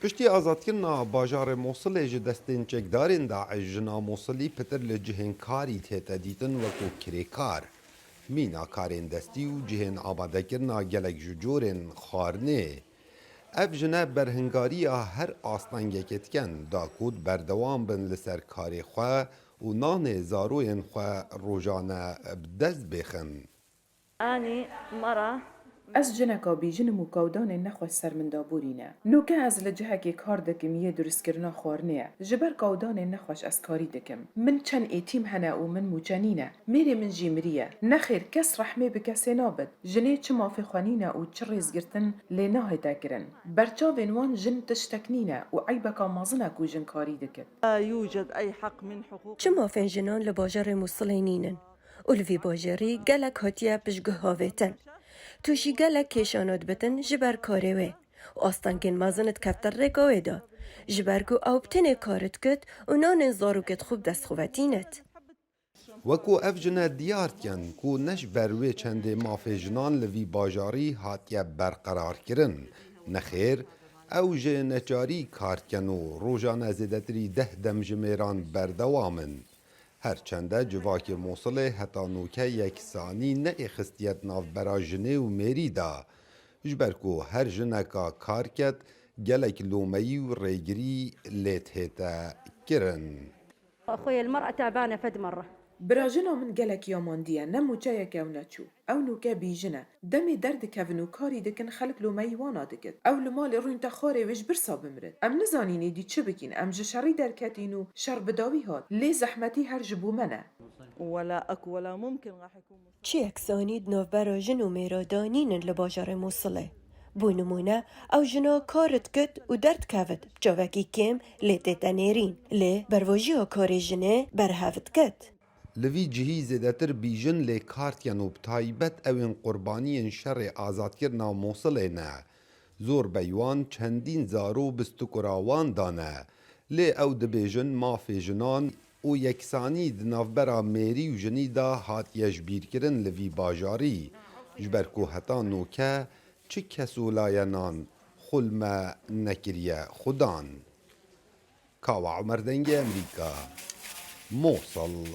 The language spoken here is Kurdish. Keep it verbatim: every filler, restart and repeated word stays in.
Piştî azadkirina bajarê Mosilê ji destên çekdarên DAIŞ, jina Mosilî pitir li cihên karî tête dîtin, wekû kirêkar, mîna karên destî û cihên amadekirina gelek ji corên xwarinê. Ev jine berhingariya her astengekê dikin, da ku berdewam bin li ser karê xwe û nanê zaroyên xwe rojane bi dest bêxin. Anî mara. Ez cineka bîjin im û kawdanên nexweş ser min de borîne. Noke ez li cihekê kar dikim yê durustkirina xwarinê ye. Ji ber kawdanên nexweş ez karî dikim. Min çend êtîm hene û min mûçe nîne. Mêrê min jî miriye. Nexêr, kes rehmê bi kesê nabit. Jinê çi mafê xwe nîne û çi rêzgirtin lê nahête kirin. Berçavên wan jin tiştek nîne û eybeka mezin e ku jin karî dikit. لا يوجد أي حق من حقوق. Çi mafên jinan li bajarê Mûsilê nînin û li vî bajarî gelek hatiye piştguh avêtin. Tu jî gelek kêşan dibitin ji ber karê wê û astengên mezin dikeftin rêka wê de, ji ber ku ew bi tenê kar dikit û nanên zarokêt xwe bi dest xwe ve tînit. Wekû ev jine diyar dikin ku ne ji ber wê çendê mafê jinan li vî bajarî hatiye berqerar kirin. Nexêr, ew ji neçarî kar dikin û rojane zêdetirî deh demjimêran berdewam in. Her çende civakê Mosilê heta nûke yeksanî neêxistiye di navbera jinê û mêrî de. Ji ber ku her jineka kar ket, gelek lomeyî û rêgirî lê tête kirin. خويا المرأة تعبانة فد مرة. Bira jina min gelek yamandiye, ne mûçeyek ew neçû. Ew nûke bîjin e. Demê derdikevin û karî dikin xelk lomeyî wana dikit. Ew li malê rûnte xwarê wê ji birsa bimirit. Em nizanîn êdî çi bikîn, em ji şerî derketîn û şer bi dawî hat. Lê zehmetî her ji bo me ne. ولا أكو ولا ممكن راح يكون. Çi yeksanî di navbera jin û mêra de nînin li bajarê Mûsilê. Bo nimûne, ew jina kar dikit û derdikevit, bi çavekî kêm lê tête nêrîn. Lê bervajiya karê jinê berhev dikit. Li vî cihî zêdetir bîjin lê kar dikin û bi taybet ewên qurbaniyên şerê azadkirina Mûsilê ne. Zor bey wan çendîn zaro bi stikura wan dane. Lê ew dibêjin mafê jinan û yeksanî di navbera mêrî û jinî de hatiye jibîrkirin li vî bajarî, ji ber ku heta nûke çi kes û layenan xulme nekiriye xudan. Kawa Omer, Dengê Emerîka, Mosil.